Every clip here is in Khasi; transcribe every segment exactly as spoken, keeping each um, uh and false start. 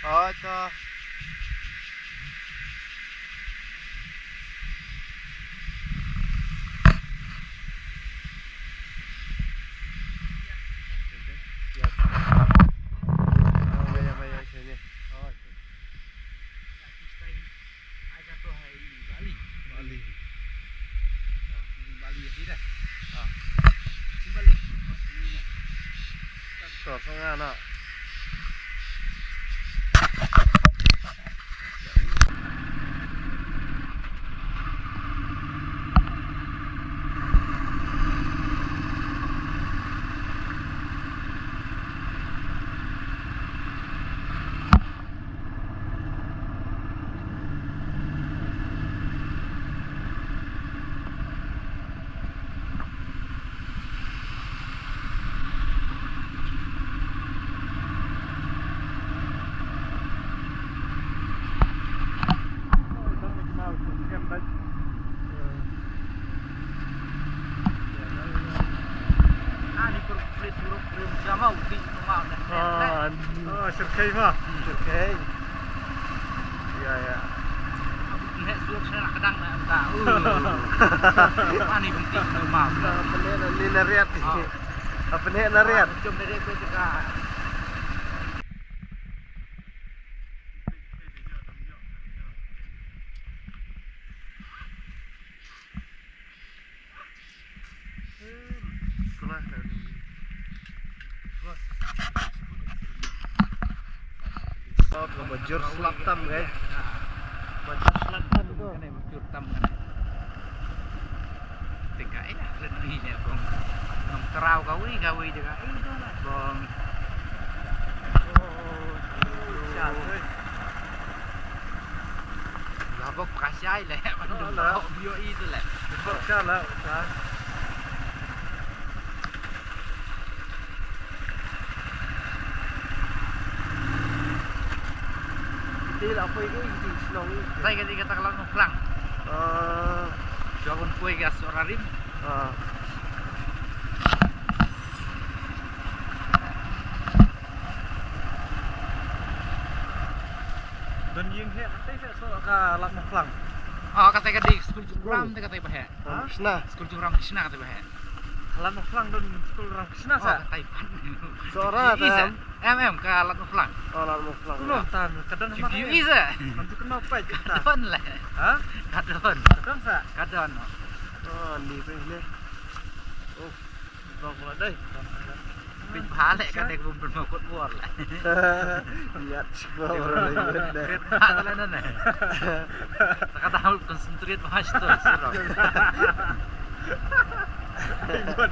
Oi, to. Ah, oh, Shirkhei ma. Shirkhei. Ïa, ïa. Neh suh sha kdang na ka. Ani benti ma. Apa ni na riat. Apa ni na riat. Jom dari aku juga. Ba jur slap tam, guys. Ba jur slap tam tu. Kane ba jur tam kane. Tengah eh dah kena ni ni bong. Nang terau kawei kawei juga. Eh tu lah bong. Oh, oh. Lah bok pakasai leh. Lah bok bio itu leh. Bok salah. Ite la poi ke ite shnong ite. Sai ka dei kata ka Lad Mawphlang. Ah. Shuwa ban poi ka Sohra Rim. Ah. Don ïing heh kata ka Sohra ka Lad Mawphlang. Ah, kata ka dei skul Jungram te kata ba heh. Ramkrishna. Skul Jungram Krishna kata ba heh. Lad Mawphlang don skul Ramkrishna sa. Sohra tam. Em em ka Lad Mawphlang. Oh, Lad Mawphlang. Kuno tan ka don ma. Isa. Kan tu kena apa kita? Don lah. Ha? Ka don. Ka don sa. Ka don. Oh, ni pe ni. Oh, bang pula dai. Pin bha leh ka dei ka bun bun ma kut bor leh. Ïat shuwa bor leh. Rit bha leh nan eh. Ka ta concentrate bha shuwa shuwa. Iban,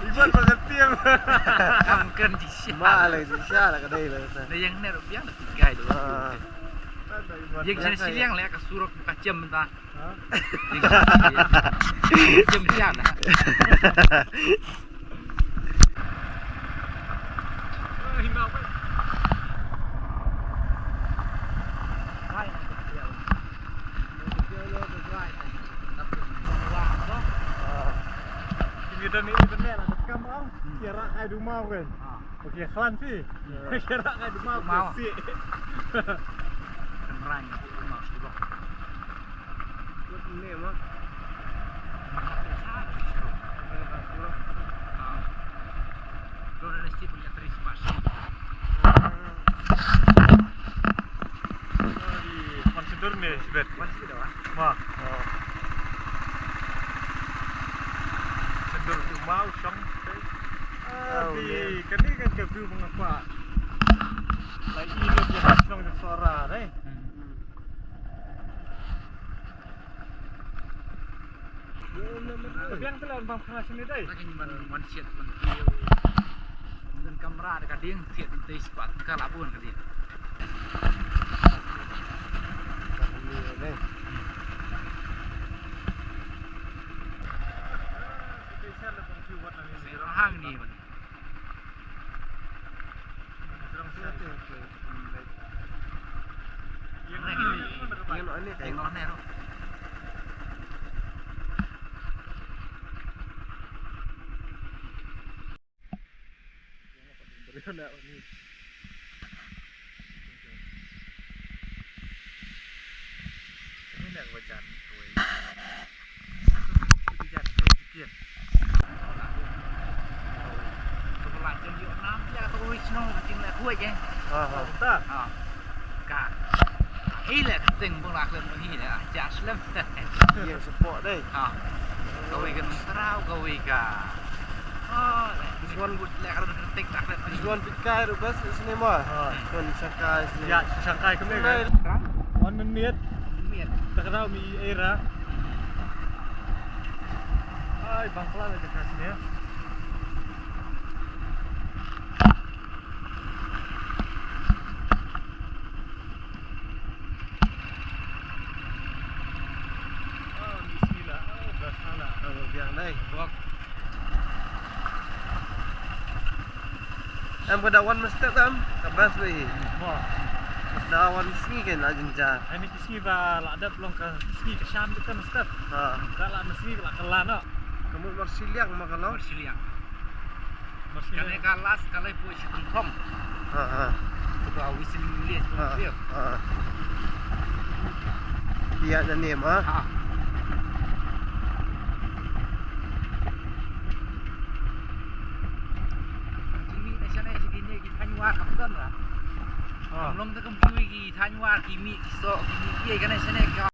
iban ba ka tiam. Kam kan di sha. Ma leh di sha la ka dei la ka. Dei ïa nga ruh biang la tikai tu. Ïa nga shiliang leh ka surok ka chem ta. Khlaiñ. Khlaiñ. Wan sdor ne sbet. Wan sdor wa. Ma. Sdor tu mau song. Ah, di kani kan ka view mengapa. Lai i lo je song de Sohra dei. Biang te la ban khana sini dei. Ka ngi ban wan siat ban kiew. Ngan kamera da ka ding siat te squat ka la bun ka ding. Hang ni ban. Ha, ha. Ka. Ila ka ting bung la klem hi ne, ah, ja slem. Ïa support dei. Ha. Kawei ka nongtraw, kawei ka. Oh, this one would like a tik tak. This one bit kai ru bas is ni ma. Kon shakai is ni. Ya, shakai kami kan. One minute. Minute. Takraw mi era. Ai, bang pala la jakas ni. Em ka da wan mestep em ka bas wei. Mo. Da wan sngi kan la jinja. Ani ki sngi ba la dep long ka sngi ka sham kita mestep. Ha. Da la sngi la ka la no. Kamu marsiliang ma ka long. Marsiliang. Kane ka last ka lai poi shi kum thong. Ha, ha. Ka wi sili li. Ha, ha. Ïa na ne ma. Ha. Ki mih na shane shi kine ki thanwar kam don la. Ha. Long ta kam ki wi ki thanwar ki mih ki so ki mih ki kane shane ka.